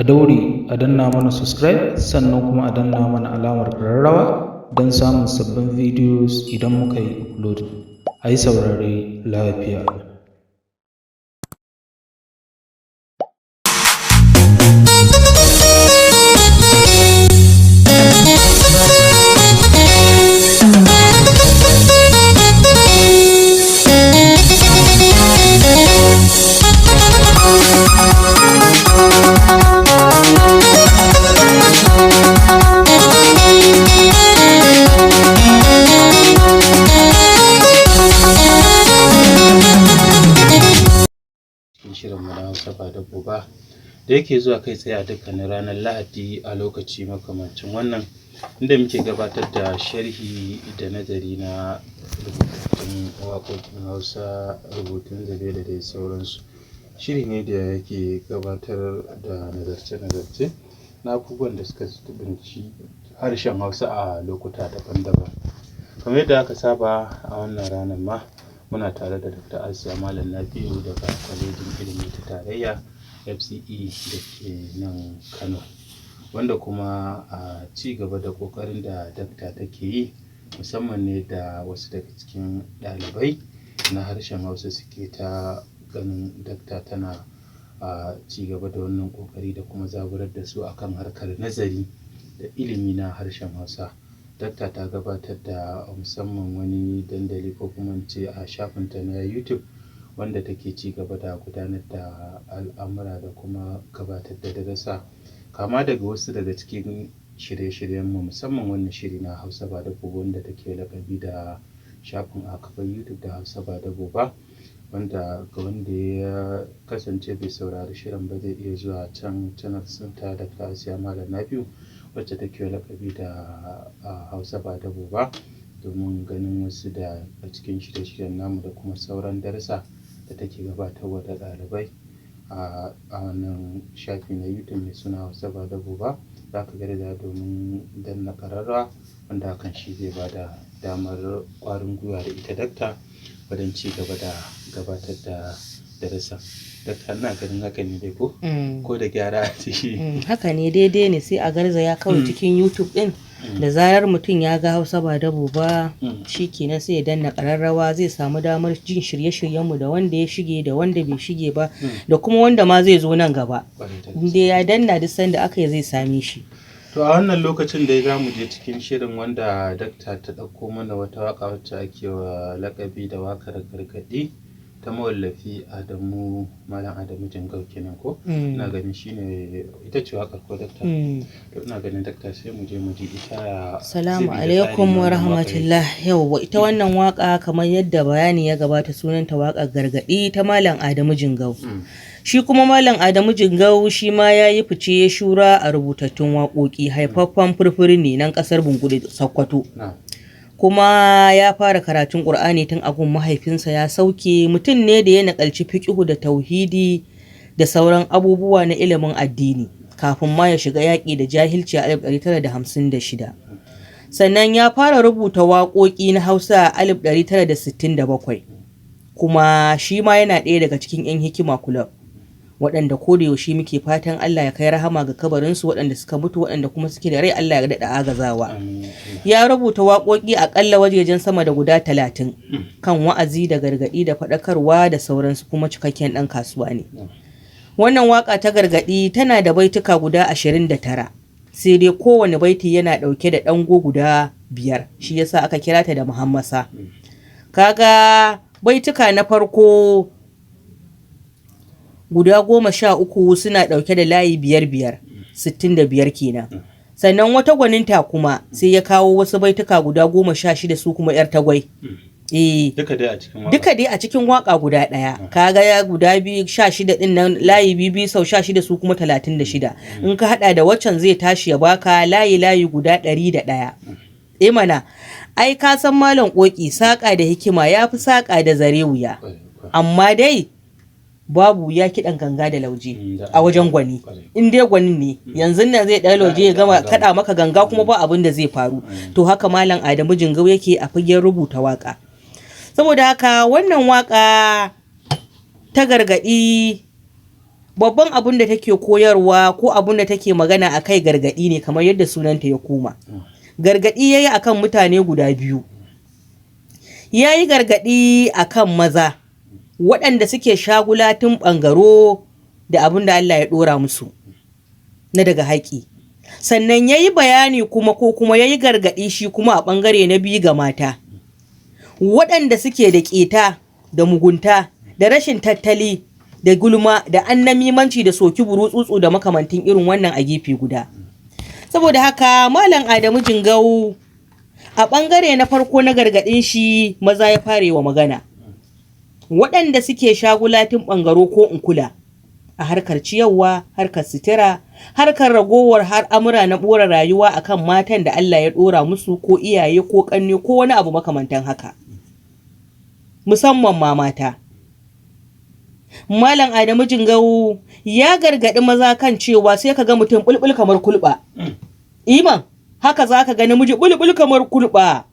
A daure a danna mana subscribe sannan kuma a danna mana alamar ƙararrawa don samun sabbin videos idan muka yi uploading. A yi saurare lafiya. Cikin shirinmu na Hausa ba dabo ba da yake zuwa kai tsaye a dukkanin ranar Lahadi a lokaci makamancin wannan, inda muke gabatar da sharhi da nazari na rubutun waƙoƙin Hausa, rubutun zube da dai sauransu. Shiri ne da yake gabatar da nazarce-nazarce na abubuwan da suka jiɓinci harshen Hausa a lokuta daban-daban. Kamar yadda aka saba, a wannan ranar ma muna tare da Dr. Asiya Malam Nafi'u daga Kwalejin Ilimi ta Tarayya FCE da ke nan Kano, wanda kuma a ci gaba da ƙoƙarin da dakta take yi, musamman ne da wasu daga cikin ɗalibai na harshen Hausa suke ta ganin dakta tana a ci gaba da wannan ƙoƙari da kuma zaburar da su akan harkar nazari da ilimi na harshen Hausa. Dakta ta gabatar da musamman wani dandali, ko kuma in ce a shafinta na YouTube, wanda take ci gaba da gudanar da al'amura da kuma gabatar da darussa kama daga wasu daga cikin shirye-shiryenmu, musamman wannan shiri na Hausa ba dabo, wanda take laƙabi da shafin a kafar YouTube da Hausa ba dabo ba, wanda ga wanda ya kasance bai saurari shirin ba zai iya zuwa can channel ɗinta, Dr. Asiya Malam Nafi'u, wacce take laƙabi da Hausa ba dabo ba, domin ganin wasu da a cikin shirye-shiryen namu da kuma sauran darussa da take gabatarwa da ɗalibai a wannan shafi na YouTube mai suna Hausa ba dabo ba. Za ka garzaya domin danna ƙararrawa, wanda hakan shi zai ba da damar ƙwarin gwiwa da ita dakta wajen ci gaba da gabatar da darussa. Dakta, ina ganin haka ne dai ko? Ko da gyara a ciki? Haka ne, daidai ne. Sai a garzaya kawai cikin YouTube din. Da zarar mutum ya ga Hausa ba dabo ba, kenan sai ya danna ƙararrawa, zai samu damar jin shirye-shiryenmu, da wanda ya shige da wanda bai shige ba, da kuma wanda ma zai zo nan gaba. Inda ya danna, duk sanda aka yi zai same shi. To, a wannan lokacin dai za mu je cikin shirin, wanda dakta ta ɗauko mana wata waƙa wacce ake wa laƙabi da waƙar gargaɗi ta mawallafi Adamu, Malam Adamu Jingau kenan ko? Ina ganin shine ita ce waƙar, ko dakta? To, ina ganin dakta, sai mu je mu ji ita. Salamu alaikum wa rahmatullah. Yauwa, ita wannan waka kamar yadda bayani ya gabata, sunanta waƙar gargaɗi ta Malam Adamu Jingau. Shi kuma Malam Adamu Jingau shi ma ya yi fice ya shura a rubutattun waƙoƙi. Haifaffen furfuri ne nan ƙasar Bungudu, Sokoto. Kuma ya fara karatun Ƙur'ani tun a gun mahaifinsa ya sauke. Mutum ne da ya naƙalci fiƙihu da tauhidi da sauran abubuwa na ilimin addini kafin ma ya shiga yaƙi da jahilci a 1956. Sannan ya fara rubuta waƙoƙi na Hausa a 1967, kuma shi ma yana ɗaya daga cikin 'yan Hikima Club, waɗanda ko da yaushe muke fatan Allah ya kai rahama ga kabarinsu waɗanda suka mutu, waɗanda kuma suke da rai Allah ya daɗa agazawa. Ya rubuta waƙoƙi aƙalla wajejen sama da guda 30 kan wa'azi da gargaɗi da faɗakarwa da sauransu, kuma cikakken ɗan kasuwa ne. Wannan waƙa ta gargaɗi tana da baituka guda 29, sai dai kowane baiti yana ɗauke da ɗango guda 5, shi yasa aka kira ta da muhammasa. Kaga baituka na farko guda 13 suna ɗauke da layi biyar biyar, 65 kenan. Sannan wata gwaninta kuma sai ya kawo wasu baituka guda 16, su kuma 'yar tagwai. Duka dai a cikin waka. Duka dai a cikin waka guda ɗaya. Kaga ya guda biyu 16 ɗin nan, layi biyu biyu sau 16, su kuma 36. In ka haɗa da waccan zai tashi ya baka layi layi guda 101. Eh mana, ai ka san Malam Ƙoƙi, saƙa da hikima ya fi saƙa da zare wuya. Amma dai babu ya kiɗan ganga da lauje a wajen gwani. In dai gwanin ne, yanzu nan zai ɗaya lauje ya gama kaɗa maka ganga, kuma ba abin da zai faru. To, haka Malam Adamu Jingau yake a fagen rubuta waka. Saboda haka wannan waka ta gargaɗi Babban abun da take koyarwa ko abun da take magana a kai gargaɗi ne, kamar yadda sunanta ya koma. Gargaɗi ya yi a kan mutane guda biyu. Ya yi gargaɗi a kan maza waɗanda suke shagulatin ɓangaro da abun da Allah ya ɗora musu na daga haƙi. Sannan ya yi bayani kuma, ko kuma ya yi gargaɗi shi kuma a ɓangare na biyu, ga mata waɗanda suke da ƙeta da mugunta da rashin tattali da gulma da annamimanci da soki burutsutsu da makamantin irin wannan a gefe guda. Saboda haka Malam Adamu Jingau a ɓangare na farko na gargaɗin shi, maza ya farewa magana, waɗanda suke shagulatin ɓangaro ko in kula a harkar ciyarwa, harkar sutura, harkar ragowar har amura na ɓora rayuwa akan matan da Allah ya ɗora musu, ko iyaye ko ƙanne ko wani abu makamantan haka, musamman ma mata. Malam Adamu Jingau ya gargaɗi maza kan cewa sai ka ga mutum bulbul kamar kulɓa. Iman, haka za ka ga namiji bulbul kamar kulɓa.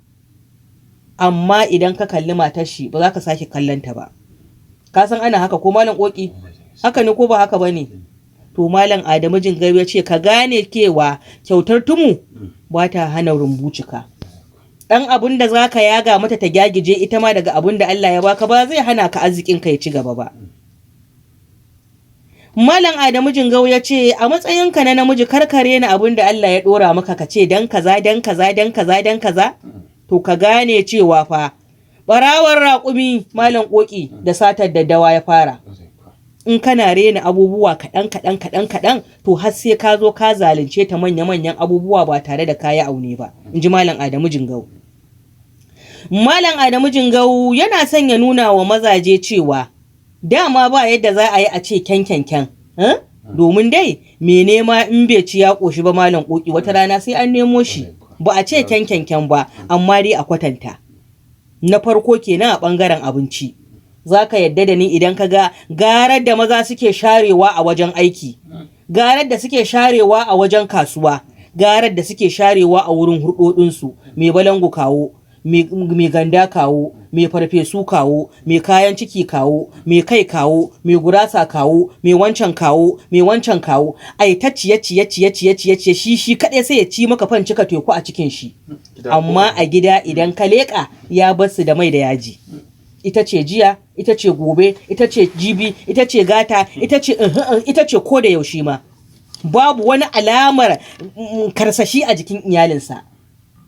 Amma idan ka kalli matar shi, ba za ka sake kallon ta ba. Ka san ana haka ko, Malam Koki? Haka ne ko ba haka ba ne? To, Malam Adamu Jingau ya ce ka gane cewa kyautar tumu ba ta hana rumbu cika. Ɗan abun da za ka yaga mata ta gyagije ita ma daga abun da Allah ya baka ba zai hana ka arzikin ka ya ci gaba ba. Malam Adamu Jingau ya ce a matsayinka na namiji, karkare na abun da Allah ya ɗora maka, ka ce dan kaza, dan kaza, dan kaza, dan kaza. To, ka gane cewa fa barawar raƙumi, Malam Koki, da satar daddawa ya fara. In kana rena abubuwa kaɗan kaɗan kaɗan kaɗan, to har sai ka zo ka zalunce ta manya manyan abubuwa ba tare da kayi aune ba, in ji Malam Adamu Jingau. Malam Adamu Jingau yana son ya nuna wa mazaje cewa dama ba yadda za a yi a ce kyan kyan kyan. Domin dai me nema in bai ci ya ƙoshi ba, Malam Koki, wata rana sai an nemo shi. Ba a ce kyan kyan kyan ba, amma dai a kwatanta. Na farko kenan a ɓangaren abinci. Za ka yadda da ni idan ka ga garar da maza suke sharewa a wajen aiki, garar da suke sharewa a wajen kasuwa, garar da suke sharewa a wurin hurɗoɗinsu, mai balangu kawo, mai ganda kawo, mai farfesu kawo, mai kayan ciki kawo, mai kai kawo, mai gurasa kawo, mai wancan kawo, mai wancan kawo, ai ta ciye ciye ciye ciye ciye ciye. Shi shi kaɗai sai ya ci maka fan cika teku a cikin shi. Amma a gida idan ka leƙa, ya bar su da mai da yaji. Ita ce jiya, ita ce gobe, ita ce jibi, ita ce gata, ita ce ita ce ko da yaushe ma. Babu wani alamar karsashi a jikin iyalinsa.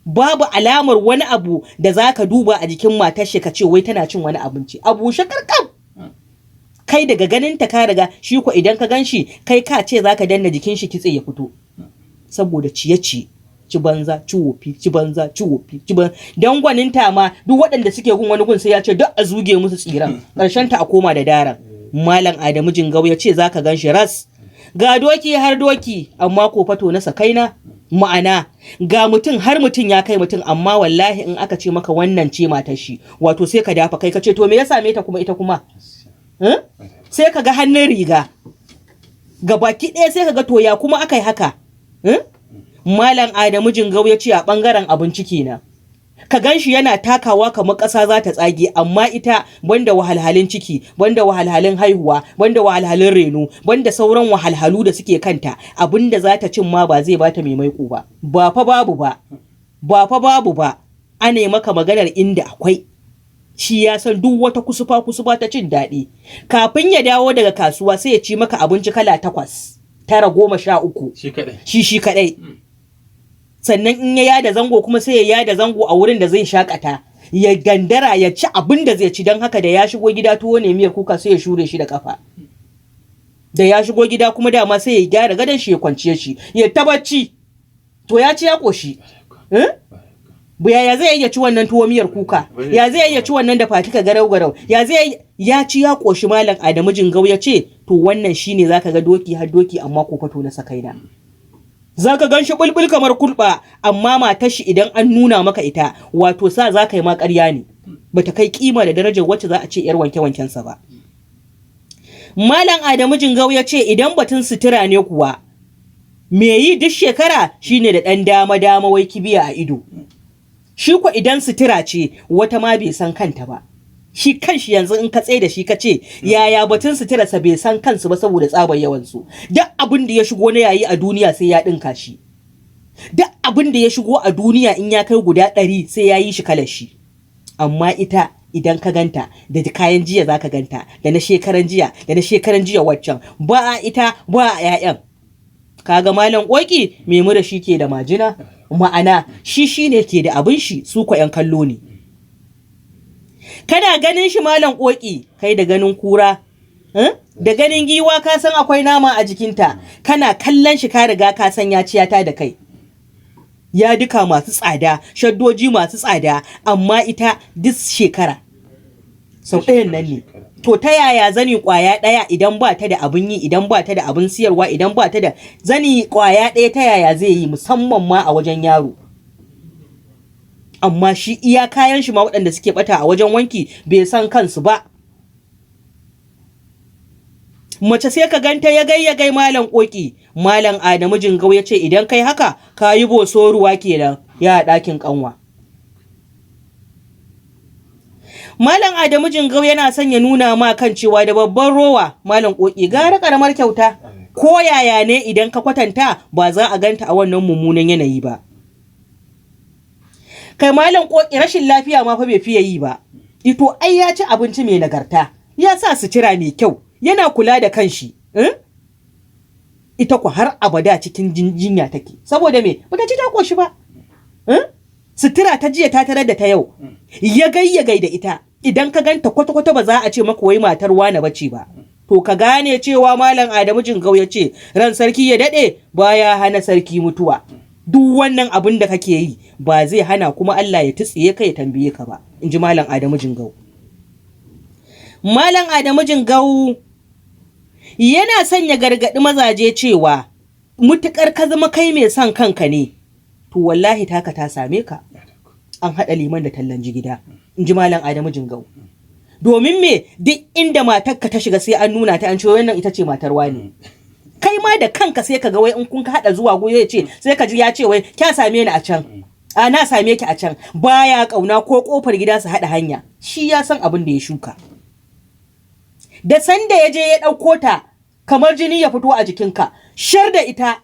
Babu alamar wani abu da za ka duba a jikin matar shi ka ce wai tana cin wani abinci. A bushe karkam. Kai daga ganin ta ka riga shi ko idan ka gan shi, kai ka ce za ka danna jikin shi kitse ya fito. Saboda ciye-ciye. Ci banza, ci wofi, ci banza, ci wofi, ci banza. Dan gwaninta ma duk waɗanda suke gun wani gun sai ya ce duk a zuge musu tsiran. Ƙarshen ta a koma da daren. Malam Adamu Jingau ya ce za ka gan shi ras. Ga doki har doki, amma ko fato na sakaina. Ma'ana, ga mutum har mutum ya kai mutum, amma wallahi in aka ce maka wannan ce matar shi, wato sai ka dafa kai ka ce to me ya same ta kuma ita kuma? Sai ka ga hannun riga. Gabaki ɗaya sai ka ga to ya kuma aka yi haka? Malam Adamu Jingau ya ce a ɓangaren abinci kenan. Ka gan shi yana takawa kamar ƙasa za ta tsage, amma ita banda wahalhalun ciki, banda wahalhalun haihuwa, banda wahalhalun reno, banda sauran wahalhalu da suke kanta, abinda za ta cin ma ba zai bata mai maiko ba. Ba fa babu ba. Ba fa babu ba. Ana yi maka maganar inda akwai. Shi ya san duk wata kusufa kusufa ta cin daɗi. Kafin ya dawo daga kasuwa sai ya ci maka abinci kala 8, 9, 10, 13. Shi kaɗai. Shi shi kaɗai. Sannan in ya yada zango kuma, sai ya yada zango a wurin da zai shakata. Ya gandara ya ci abin da zai ci, don haka da ya shigo gida tuwo ne miyar kuka, sai ya shure shi da kafa. Da ya shigo gida kuma dama sai ya gyara gadon shi, ya kwanciye shi, ya ta bacci. To, ya ci ya ƙoshi. Ya zai iya ci wannan tuwo miyar kuka? Ya zai iya ci wannan da fatika garau garau? Ya zai ya ci ya ƙoshi? Malam Adamu Jingau ya ce to wannan shine zaka ga doki har doki, amma ko fato na sakaina. Zaka gan shi bulbul kamar kulɓa, amma matar shi idan an nuna maka ita, wato sa za ka yi ma ƙarya ne, bata kai kima da darajar wacce za a ce yar wanke wankensa ba. Malam Adamu Jingau ya ce idan batun sutura ne kuwa, me yi duk shekara shine da ɗan dama dama wai kibiya a ido. Shi ko idan sutura ce, wata ma bai san kanta ba. Shi kanshi yanzu in ka tsaye da shi ka ce yaya batun suturarsa, bai san kansu ba saboda tsabar yawansu. Duk abin da ya shigo na yayi a duniya sai ya ɗinka shi. Duk abin da ya shigo a duniya in ya kai guda 100 sai ya yi shi kalar shi. Amma ita idan ka ganta da kayan jiya za ka ganta, da na shekaran jiya, da na shekaran jiya waccan, ba a ita ba a 'ya'yan. Kaga Malam Koki, mai mura shi ke da majina, ma'ana shi shine ke da abin shi, su ko 'yan kallo ne. Kana ganin shi, Malam Koki, kai da ganin kura da ganin giwa ka san akwai nama a jikinta. Kana kallon shi ka riga ka san ya ciyata da kai, ya duka masu tsada, shaddoji masu tsada, amma ita duk shekara sau ɗayan nan ne. To ta yaya zani kwaya ɗaya, idan ba ta da abin yi, idan ba ta da abin siyarwa, idan ba ta da zani kwaya ɗaya, ta yaya zai yi, musamman ma a wajen yaro? Amma shi iya kayan shi ma waɗanda suke bata a wajen wanki bai san kansu ba. Mace sai ka ganta ya gai ya gai, Malam Koki. Malam Adamu Jingau ya ce idan kai haka ka yi boso ruwa kenan ya ɗakin kanwa. Malam Adamu Jingau yana son ya nuna ma kan cewa da babban rowa, Malam Koki, gara karamar kyauta. Ko yaya ne idan ka kwatanta ba za a ganta a wannan mummunan yanayi ba. Kai Malam Koki, rashin lafiya ma fa bai fiye yi ba. Ito ai ya ci abinci mai nagarta, ya sa sutura mai kyau, yana kula da kanshi. Ita ku har abada cikin jinya take. Saboda me? Bata ci ta koshi ba. Sutura ta jiya ta tarar da ta yau. Ya gai ya gai da ita. Idan ka ganta kwata-kwata ba za a ce maka wai matar wane bace ba. To ka gane cewa Malam Adamu Jingau ya ce ran sarki ya daɗe baya hana sarki mutuwa. Duk wannan abin da kake yi ba zai hana kuma Allah ya tutsiye ka ya tambaye ka ba, in ji Malam Adamu Jingau. Malam Adamu Jingau yana son ya gargaɗi mazaje cewa mutuƙar ka zama kai mai son kanka ne, to wallahi taka ta same ka. An haɗa liman da tallan jigida, in ji Malam Adamu Jingau. Domin me? Duk inda matarka ta shiga sai an nuna ta an ce wannan ita ce matar wane. Kai ma da kanka sai ka ga wai in kun haɗa zuwa goyo ya ce sai ka ji ya ce wai kya same ni a can, a na same ki a can. Baya kauna ko kofar gida su haɗa hanya. Shi ya san abin da ya shuka. Da sanda ya je ya ɗauko ta kamar jini ya fito a jikinka, shar da ita,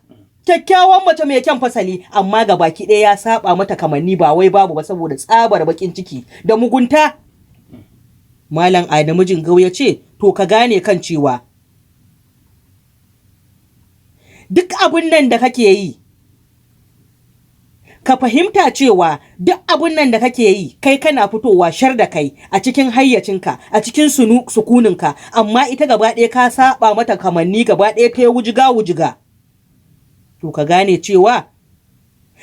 kyakkyawan mace mai kyan fasali, amma ga baki ɗaya ya saba mata kamanni, ba wai babu ba, saboda tsabar bakin ciki da mugunta. Malam Adamu Jingau ya ce to ka gane kan cewa duk abun nan da kake yi, ka fahimta cewa duk abun nan da kake yi, kai kana fitowa shar da kai a cikin hayyacinka, a cikin sukuninka, amma ita gaba ɗaya ka saba mata kamanni, gaba ɗaya ta wujiga wujiga. To ka gane cewa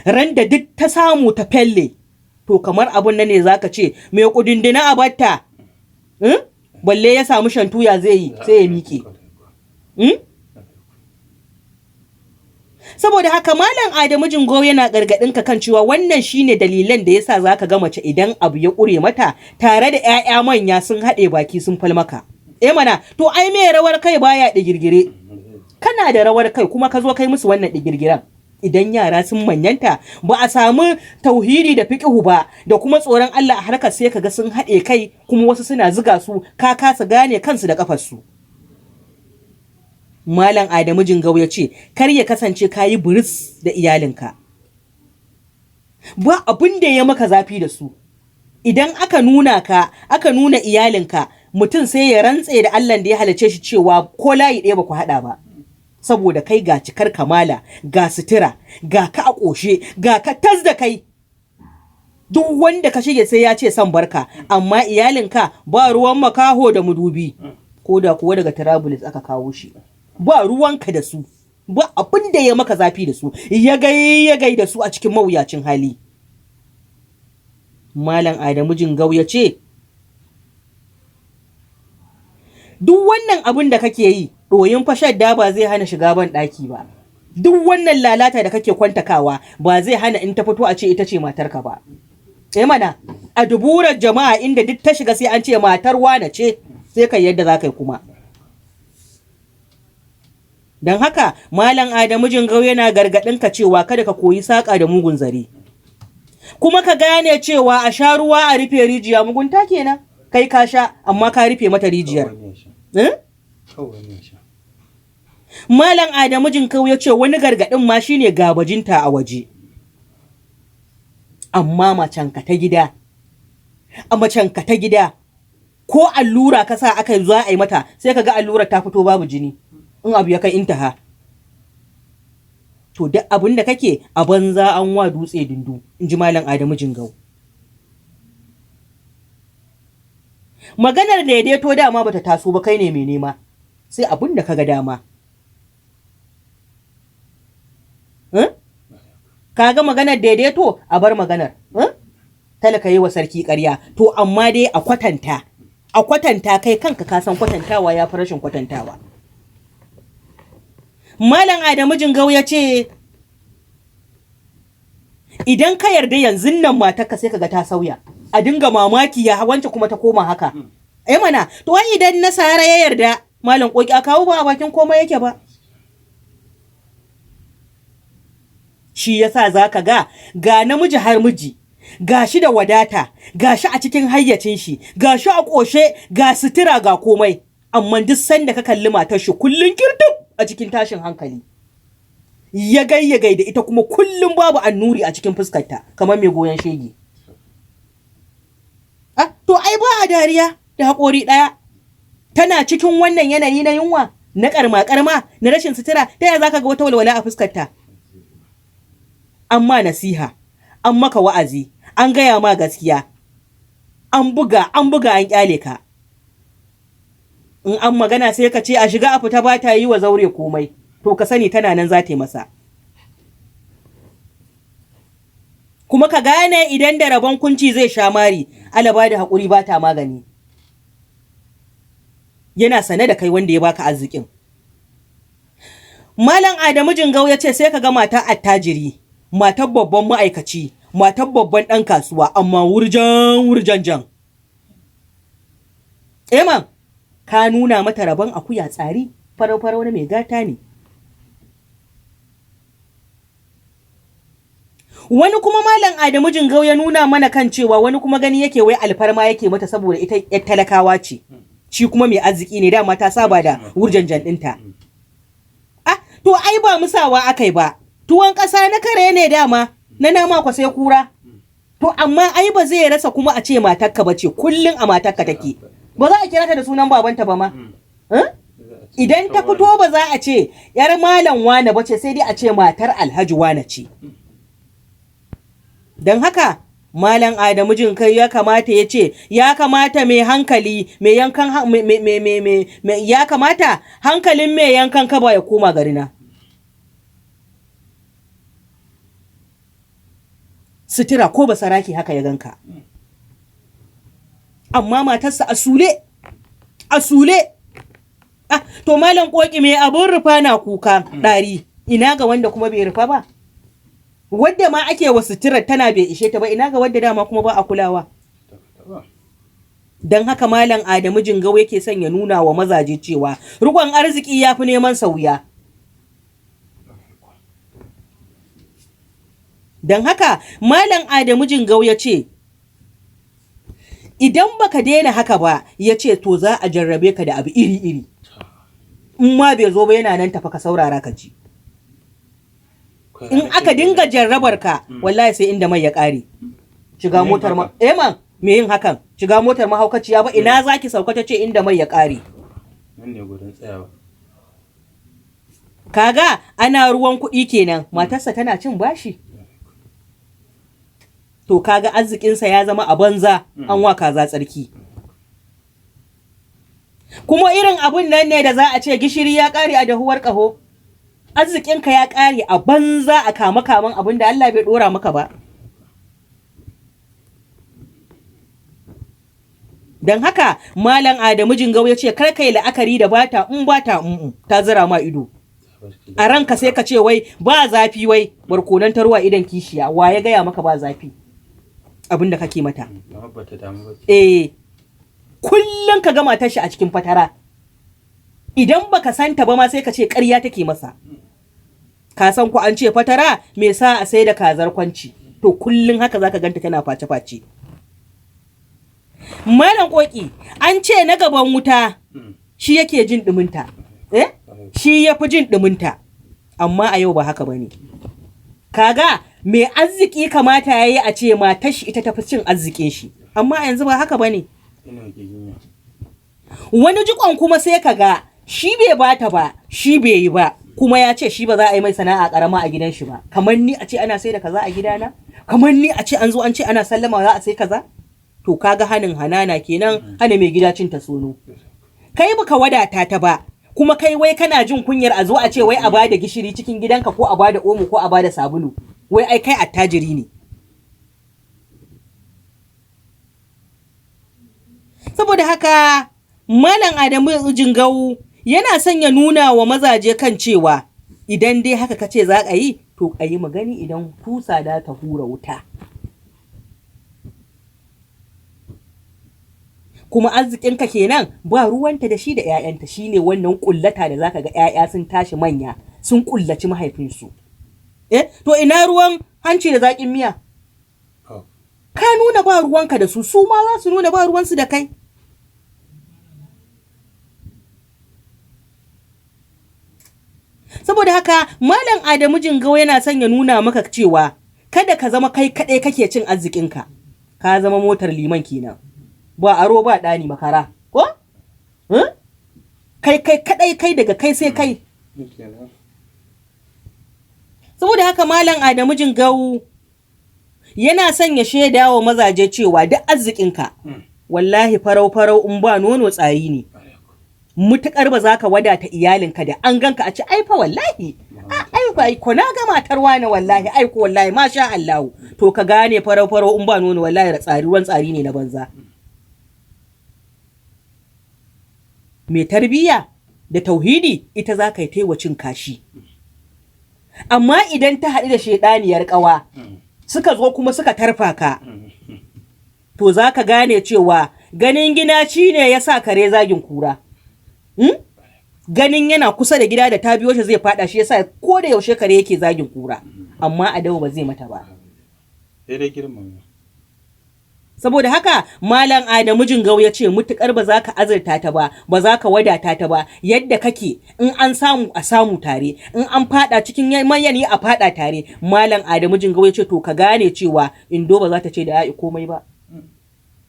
ran da duk ta samu ta felle, to kamar abun nan ne zaka ce mai kudindina a batta, balle ya samu shantuya zai yi sai ya miƙe. Saboda haka Malam Adamu Jingau yana gargaɗin ka kan cewa wannan shine dalilan da yasa zaka ga mace idan abu ya ƙure mata tare da 'ya'ya manya sun haɗe baki sun falmaka. Eh mana, to ai mai rawar kai baya digirgire. Kana da rawar kai kuma ka zo kai musu wannan digirgiren. Idan yara sun manyanta ba a samu tauhidi da fiqihu ba da kuma tsoron Allah a harkar, sai kaga sun haɗe kai kuma wasu suna ziga su, ka kasa gane kansu da kafarsu. Malam Adamu Jingau ya ce kar ya kasance ka yi buris da iyalinka. Ba abin da ya maka zafi da su. Idan aka nuna ka, aka nuna iyalinka, mutum sai ya rantse da Allah da ya halicce shi cewa ko layi ɗaya ba ku haɗa ba. Saboda kai ga cikar kamala, ga sutura, ga ka a ƙoshe, ga ka tas da kai. Duk wanda ka shige sai ya ce son barka, amma iyalinka ba ruwan makaho da mudubi. Ko da kuwa daga Travelers aka kawo shi. Ba ruwanka da su, ba abin da ya maka zafi da su, ya gai da su a cikin mawuyacin hali. Malam Adamu Jingau ya ce duk wannan abin da kake yi, ɗoyin fashadda ba zai hana shiga ban ɗaki ba. Duk wannan lalata da kake kwantakawa ba zai hana in ta fito a ce ita ce matarka ba. Eh mana, a duburar jama'a inda duk ta shiga sai an ce matar wane ce, sai kai yadda za ka yi kuma. Don haka Malam Adamu Jingau yana gargaɗin ka cewa kada ka koyi saƙa da mugun zare. Kuma ka gane cewa a sha ruwa a rufe rijiya mugunta kenan. Kai ka sha amma ka rufe mata rijiyar. Eh? Malam Adamu Jinkau ya ce wani gargaɗin ma shine gabajinta a waje. Amma macenka ta gida, a macenka ta gida, ko allura ka sa aka za a yi mata sai ka ga allurar ta fito babu jini in abu ya kai intaha. To duk abin da kake a banza an wa dutse dundu, in ji Malam Adamu Jingau. Maganar daidaito dama bata taso ba, kai ne mai nema, sai abin da ka ga dama. Ka ga maganar daidaito a bar maganar. Talaka yi wa sarki ƙarya. To amma dai a kwatanta, a kwatanta kai kanka ka san kwatantawa ya fi rashin kwatantawa. Malam Adamu Jingau ya ce idan ka yarda yanzu nan matarka sai kaga ta sauya, a dinga mamaki ya wance kuma ta koma haka. Eh mana, to ai idan nasara ya yarda Malam Koki a kawo ba a bakin komai yake ba. Shi yasa zaka ga ga namiji har miji, ga shi da wadata, ga shi a cikin hayyacin shi, ga shi a ƙoshe, ga sutura, ga komai, amma duk sanda ka kalli matar shi kullun kirtub a cikin tashin hankali. Ya gai da ita kuma kullum babu annuri a cikin fuskarta kamar mai goyon shege. Ah, to ai ba a dariya da haƙori ɗaya. Tana cikin wannan yanayi na yunwa, na ƙarma-ƙarma, na rashin sutura, ta yaya zaka ga wata walwala a fuskarta? Amma nasiha, an maka wa'azi, an gaya ma gaskiya, an buga, an buga an kyale ka. In an magana sai ka ce a shiga a fita ba ta yi wa zaure komai, to ka sani tana nan za ta yi masa. Kuma ka gane idan da rabon kunci zai sha mari, alaba da haƙuri ba ta magani. Yana sane da kai wanda ya baka arzikin. Malam Adamu Jingau ya ce sai ka ga mata attajiri, matar babban ma'aikaci, matar babban ɗan kasuwa, amma wurjan wurjan jan. Eman, ka nuna mata rabon akuya tsari, farau-farau na mai gata ne. Wani kuma Malam Adamu Jingau ya nuna mana kan cewa wani kuma gani yake wai alfarma yake mata saboda ita ‘yar talakawa ce, shi kuma mai arziki ne, dama ta saba da wurjanjan ɗinta. Ah, to ai ba musawa akai ba, tuwon ƙasa na kare ne dama, na nama kwa sai kura. To amma ai ba zai rasa kuma a ce matarka ba ce, kullum a matarka take. Ba za a kira ta da sunan babanta ba ma. Idan ta fito ba za a ce ‘yar malam wane ba ce, sai dai a ce matar Alhaji wane ce. Don haka Malam Adamu Jinkai ya kamata ya ce ya kamata mai hankali mai yankan ya kamata hankalin mai yankan kaba ya koma garina. Sutura ko basaraki haka ya ganka. Amma matarsa a sule, a sule. Ah, to Malam Koki mai abun rufa na kuka ɗari, ina ga wanda kuma bai rufa ba. Wadda ma ake wa suturar tana bai ishe ta ba, ina ga wadda dama kuma ba a kulawa. Don haka Malam Adamu Jingau yake son ya nuna wa mazaje cewa riƙon arziki ya fi neman sauya. Don haka Malam Adamu Jingau ya ce idan baka daina haka ba, ya ce to za a jarrabe ka da abu iri-iri. In ma bai zo ba yana nan tafa, ka saurara ka ji. In aka dinga jarrabar ka, wallahi sai inda mai ya ƙare. Shiga motar ma, eh man, me yin hakan? Shiga motar mahaukaciya ba, ina zaki sauka ta ce inda mai ya ƙare. Nan ne gurin tsayawa. Kaga ana ruwan kuɗi kenan, matarsa tana cin bashi. To kaga arzikinsa ya zama a banza, an wa kaza tsarki. Kuma irin abun nan ne da za a ce gishiri ya ƙare a dahuwar ƙaho. Arzikinka ya ƙare a banza a kama kaman abin da Allah bai ɗora maka ba. Don haka Malam Adamu Jingau ya ce kar kai la'akari da bata in bata ta zira ma ido. A ranka sai ka ce wai ba zafi, wai barkonan tarwa idan kishiya, wa ya gaya maka ba zafi? Abin da kake mata. Eh, kullum ka gama tashi a cikin fatara. Idan baka santa ba ma sai ka ce ƙarya take masa. Ka san ku an ce fatara me sa a sai da kazar kwanci. To kullum haka zaka ganta tana face-face. Malam Koki, an ce na gaban wuta shi yake jin ɗuminta. Eh? Shi ya fi jin ɗuminta. Amma a yau ba haka ba ne. Kaga mai arziki kamata ya yi a ce matar shi ita tafi cin arzikin shi. Amma a yanzu ba haka ba ne. Ina giginya. Wani jikon kuma sai ka ga shi bai bata ba, shi bai yi ba, kuma ya ce shi ba za a yi mai sana'a karama a gidan shi ba. Kamar ni a ce ana sai da kaza a gidana, kamar ni a ce an zo an ce ana sallama za a sai kaza. To kaga hanin hanana kenan, hana mai gida cin ta sono. Kai baka wadata ta ba, kuma kai wai kana jin kunyar a zo a ce wai a bada gishiri cikin gidanka ko a bada omo ko a bada sabulu, wai ai kai attajiri ne. Saboda haka Malam Adamu Jingau yana son ya nuna wa mazaje kan cewa idan dai haka kace za a yi, to a yi magani idan tusa da ta hura wuta. Kuma arzikinka kenan ba ruwanta da shi da 'ya'yanta, shine wannan kullata da zaka ga 'ya'ya sun tashi manya sun kullaci mahaifinsu. Eh, to ina ruwan hanci da zaƙin miya? Oh. Ka nuna ba ruwanka da su, su ma za su nuna ba ruwansu da kai. Saboda haka Malam Adamu Jingau yana son ya nuna maka cewa kada ka zama kai kaɗai kake cin arzikinka. Ka zama motar liman kenan. Ba aro ba ɗani makara. Ko? Hmm? Kai kai kaɗai kai daga kai sai kai. Kenan. Saboda haka Malam Adamu Jingau yana son ya shaida wa mazaje cewa duk arzikinka wallahi farau farau in ba nono tsari ne. Mutukar ba za ka wadata iyalinka da an ganka a ce ai fa wallahi ai fa ko na ga matar wani wallahi ai ko wallahi masha Allah, to ka gane farau farau in ba nono wallahi da tsari ruwan tsari ne na banza. Mai tarbiyya da tauhidi ita za ka yi taiwa cin kashi. Amma idan ta haɗu da shaiɗaniyar ƙawa suka zo kuma suka tarfa ka, to za ka gane cewa ganin gina shi ne ya sa kare zagin kura. Ganin yana kusa da gida da ta biyo shi zai fada, shi yasa ko da yaushe kare yake zagin kura, amma a dawo ba zai mata ba. Sai dai girmama. Saboda haka Malam Adamu Jingau ya ce mutukar ba za ka azurta ta ba, ba za ka wadata ta ba, yadda kake in an samu a samu tare, in an fada cikin yanayi a fada tare. Malam Adamu Jingau ya ce to ka gane cewa Indo ba za ta ce da ya'i komai ba.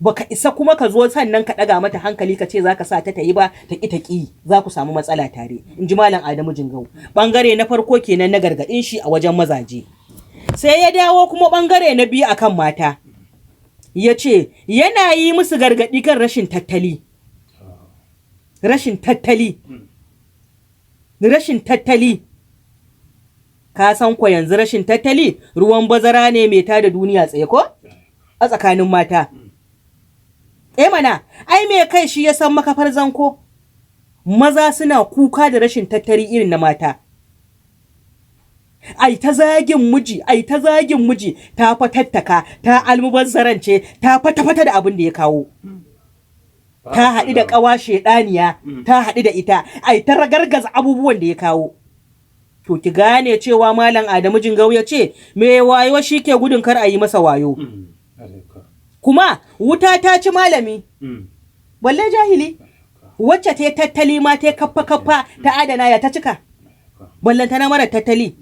Baka isa kuma ka zo sannan ka ɗaga mata hankali ka ce za ka sa ta yi ba, ta ƙi ta ƙi, za ku samu matsala tare, in ji Malam Adamu Jingau. Ɓangare na farko kenan na gargaɗin shi a wajen mazaje. Sai ya dawo kuma ɓangare na biyu akan mata. Ya ce yana yi musu gargaɗi kan rashin tattali. Rashin tattali. Rashin tattali. Ka san ko yanzu rashin tattali ruwan bazara ne mai tada duniya tsaye ko? A tsakanin mata. Eh mana, ai me kai shi ya san makafar zanko? Maza suna kuka da rashin tattali irin na mata. Ai ta zagin miji, ai ta zagin miji, ta fatattaka, ta almubazzarance, ta fata-fata da abin da ya kawo. Ta haɗu da ƙawa shedaniya, ta haɗu da ita, ai ta ragargaza abubuwan da ya kawo. To ki gane cewa Malam Adamu Jingau ya ce, me wayo shi ke gudun kar a yi masa wayo. Kuma wuta ta ci malami, balle jahili, wacce ta tattali ma ta kaffa-kaffa ta adana ya ta cika, ballantana mara tattali.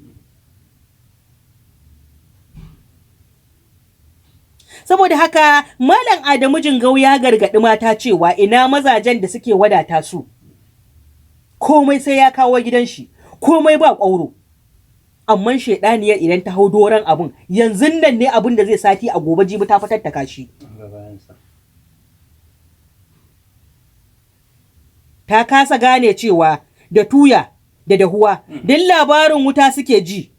Saboda haka Malam Adamu Jingau ya gargaɗi mata cewa ina mazajen da suke wadata su, komai sai ya kawo gidan shi, komai ba ƙwauro. Amma shaidaniyar idan ta hau doron abun, yanzu nan ne abun da zai sati a gobe jibi ta fatattaka shi. Ta kasa gane cewa da tuya da dahuwa duk labarin wuta suke ji,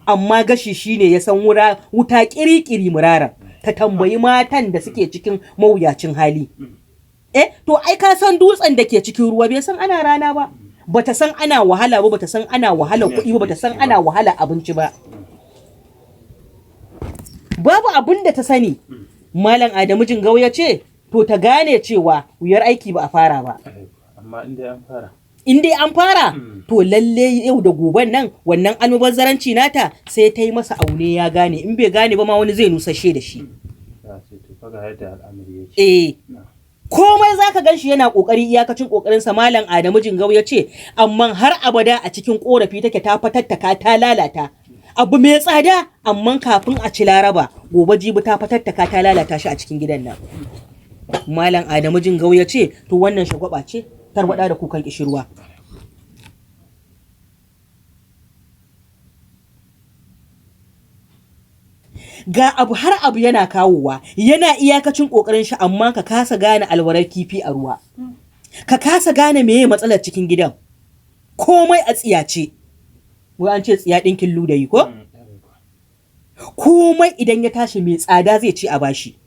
amma gashi shine ya san wuta kirikiri muraran. Ta tambayi matan da suke cikin mawuyacin hali. Eh, to ai ka san dutsen da ke cikin ruwa bai san ana rana ba. Bata san ana wahala ba, bata san ana wahala kuɗi ba, bata san ana wahala abinci ba. Babu abin da ta sani. Malam Adamu Jingau ya ce, to ta gane cewa wuyar aiki ba a fara ba. Amma in dai an fara. In dai an fara, to lalle yau da goben nan wannan almubazzaranci nata sai ta yi masa aune ya gane, in bai gane ba ma wani zai nusashe da shi. Ga yadda al'amari yake. Eh. Komai zaka gan shi yana kokari iyakacin kokarin sa, Malam Adamu Jingau ya ce, amma har abada a cikin korafi take, ta fatattaka ta lalata. Abu mai tsada, amma kafin a ci Laraba gobe jibi ta fatattaka ta lalata shi a cikin gidan nan. Malam Adamu Jingau ya ce, to wannan shagwaba ce, tarwada da kukan kishirwa. Ga abu har abu yana kawowa, yana iyakacin kokarin shi, amma ka kasa gane alwarar kifi a ruwa. Ka kasa gane meye matsalar cikin gidan. Komai a tsiyace. Wai an ce tsiya ɗinkin ludayi ko? Komai idan ya tashi mai tsada zai ce a bashi.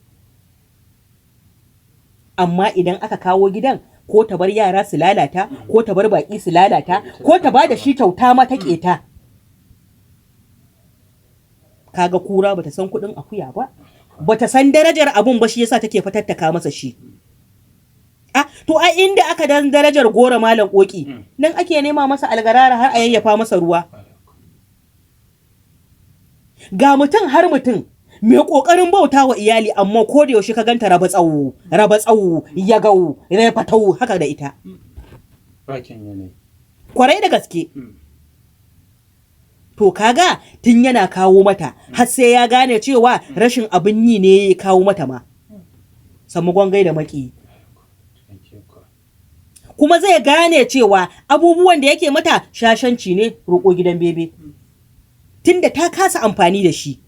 Amma idan aka kawo gidan, ko ta bar yara su lalata, ko ta bar baƙi su lalata, ko ta ba da shi kyauta ma ta ƙeta. Kaga kura bata san kuɗin akuya ba, bata san darajar abun ba, shi yasa take fatattaka masa shi. Ah, to ai inda aka dan darajar gora, Malam Koki, nan ake nema masa algarara har a yayyafa masa ruwa. Ga mutum har mutum mai kokarin bauta wa iyali, amma ko da yaushe ka ganta raba tsawo, raba tsawo, ya gau, ya fatau haka da ita. Bakin yanayi. Kwarai da gaske. To kaga tun yana kawo mata har sai ya gane cewa rashin abin yi ne ya kawo mata ma. Samu gwangai da maki. Kuma zai gane cewa abubuwan da yake mata shashanci ne, roƙo gidan bebe. Tunda ta kasa amfani da shi.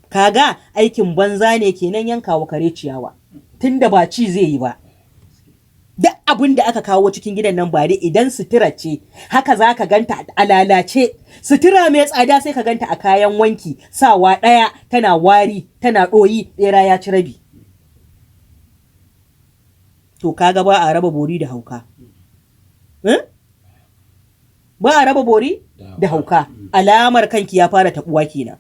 Kaga aikin banza ne kenan yankawa kare ciyawa. Tunda ba ci zai yi ba. Duk abin da aka kawo cikin gidan nan bare idan sutura ce, haka za ka ganta a lalace. Sutura mai tsada sai ka ganta a kayan wanki, sawa ɗaya tana wari, tana ɗoyi, ɓera ya ci rabi. To kaga ba a raba bori da hauka. Ba a raba bori da hauka. Alamar kanki ya fara taɓuwa kenan.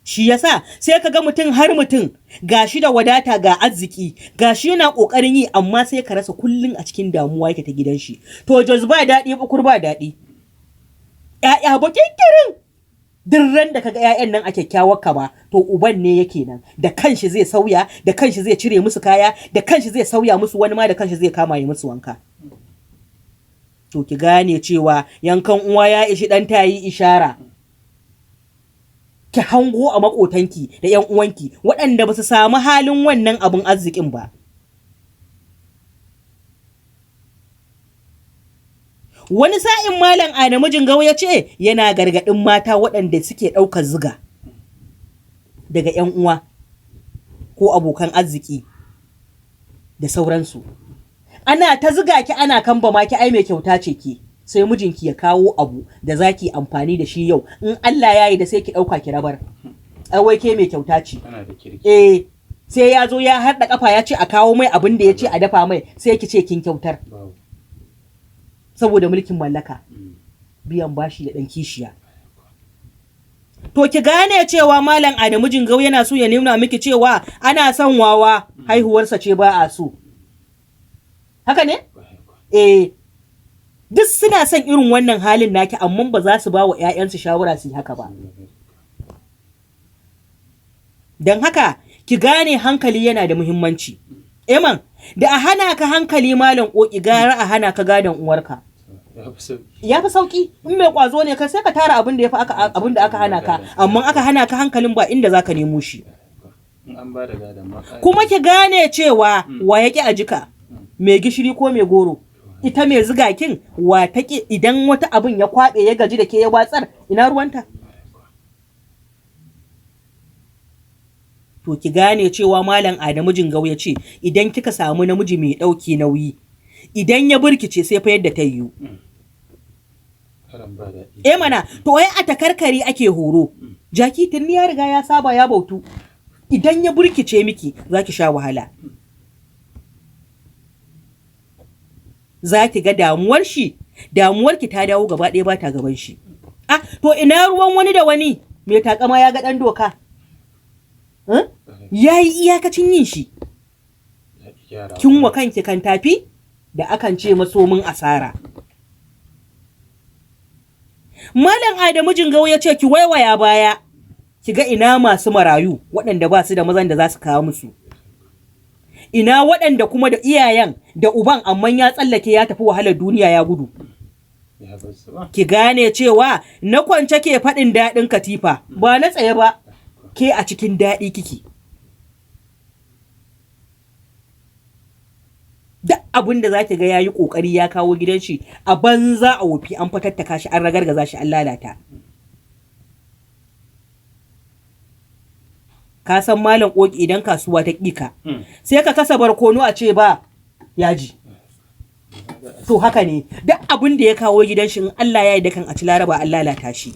Shi yasa sai ka ga mutum har mutum gashi da wadata, ga arziki, gashi yana kokarin yi, amma sai ka rasa kullun a cikin damuwa yake ta gidan shi. To Jos ba daɗi, bukur ba daɗi. Ƴaƴa bakin kirin. Duk ran da kaga ƴaƴan nan a kyakkyawar kama, to uban ne yake nan. Da kanshi zai sauya, da kanshi zai cire musu kaya, da kanshi zai sauya musu, wani ma da kanshi zai kama yi musu wanka. To ki gane cewa yankan uwa ya ishi ɗan tayi ishara. Ki hango a makotanki da ƴan uwanki waɗanda ba su samu halin wannan abun arzikin ba. Wani sa'in Malam Adamu Jingau ya ce yana gargaɗin mata waɗanda suke ɗaukar ziga daga ƴan uwa ko abokan arziki da sauransu. Ana ta ziga ki, ana kamba ki, ai mai kyauta ce ki. Sai mijinki ya kawo abu da zaki amfani da shi yau, in Allah ya yi da sai ki ɗauka ki rabar. Ai wai ke mai kyauta ce. Eh, sai ya zo ya haɗa kafa ya ce a kawo mai abin da ya ce a dafa mai, sai ki ce kin kyautar. Saboda mulkin mallaka. Biyan bashi da ɗan kishiya. To ki gane cewa Malam Adamu Jingau yana so ya nuna miki cewa ana son wawa, haihuwarsa ce ba a so. Haka ne? Eh. Duk suna son irin wannan halin naki, amma ba za su ba wa 'ya'yansu shawara su yi haka ba. Don haka ki gane hankali yana da muhimmanci. Eman, da a hana ka hankali, Malam Koki, gara a hana ka gadon uwarka. Ya fi sauki. In mai kwazo ne ka, sai ka tara abin da ya fi abin da aka hana ka, amma aka hana ka hankalin ba inda za ka nemo shi. Kuma ki gane cewa wa ya ƙi a jika, mai gishiri ko mai goro. Ita mai zigakin wa ta ƙi, idan wata abin ya kwaɓe ya gaji da ke ya watsar, ina ruwanta? To ki gane cewa Malam Adamu Jingau ya ce idan kika samu namiji mai ɗauki nauyi, idan ya burkice sai fa yadda ta yiwu. Eh mana, to ai a takarkari ake horo. Jaki tun ya riga ya saba ya bautu. Idan ya burkice miki za ki sha wahala. Za ki ga damuwar shi, damuwar ki ta dawo gaba ɗaya ba ta gaban shi. Ah, to ina ruwan wani da wani mai takama ya ga ɗan doka. Ya yi iyakacin yin shi. Kin wa kanki kan tafi da akan ce masomin asara. Malam Adamu Jingau ya ce ki waiwaya baya. Ki ga ina masu marayu waɗanda ba su da mazan da za su kawo musu. Ina waɗanda kuma da iyayen da uban amma ya tsallake ya tafi wahalar duniya ya gudu. Ya bar su ba. Ki gane cewa na kwance ke faɗin daɗin katifa ba na tsaye ba, ke a cikin daɗi kiki. Duk abin da za ki ga ya yi ƙoƙari ya kawo gidan shi a banza a wofi, an fatattaka shi, an ragargaza shi, an lalata. Ka san malam ƙoƙi, idan kasuwa ta ƙika sai ka kasa barkono a ce ba yaji. To haka ne, duk abin da ya kawo gidan shi, in Allah ya yi kan a ci laraba an lalata shi.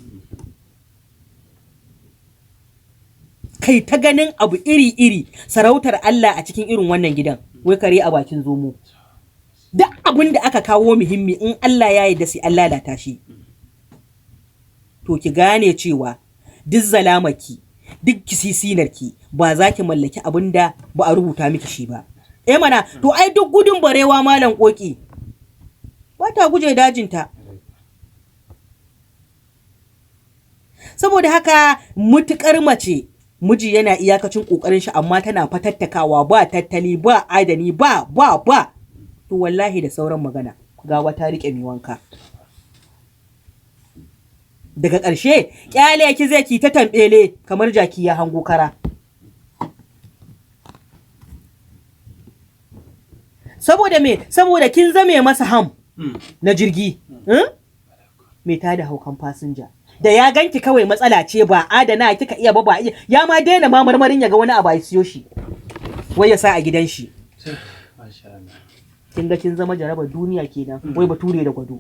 Kai ta ganin abu iri-iri, sarautar Allah a cikin irin wannan gidan, wai kare a bakin zomo. Duk abin da aka kawo muhimmi, in Allah ya yarda sai an lalata shi. To ki gane cewa duk zalamaki, duk kisisinarki, ba za ki mallaki abin da ba a rubuta miki shi ba. Eh mana, to ai duk gudun barewa, malam koki, ba ta guje dajinta. Saboda haka mutukar mace miji yana iyakacin kokarin shi amma tana fatattakawa, ba tattali, ba adani, ba ba ba, to wallahi da sauran magana, gawa ta rike mai wanka. Daga ƙarshe kyale ki zai ki ta tambele kamar jaki ya hango kara. Saboda me? Saboda kin zame masa ham na jirgi mai tada haukan fasinja. Da ya ganki kawai matsala ce, ba adana kika iya ba, ba iya ya ma daina ma marmarin ya ga wani abu ya siyo shi wai ya sa a gidan shi. Masha Allah. Kin ga kin zama jarabar duniya kenan, wai bature da gwado.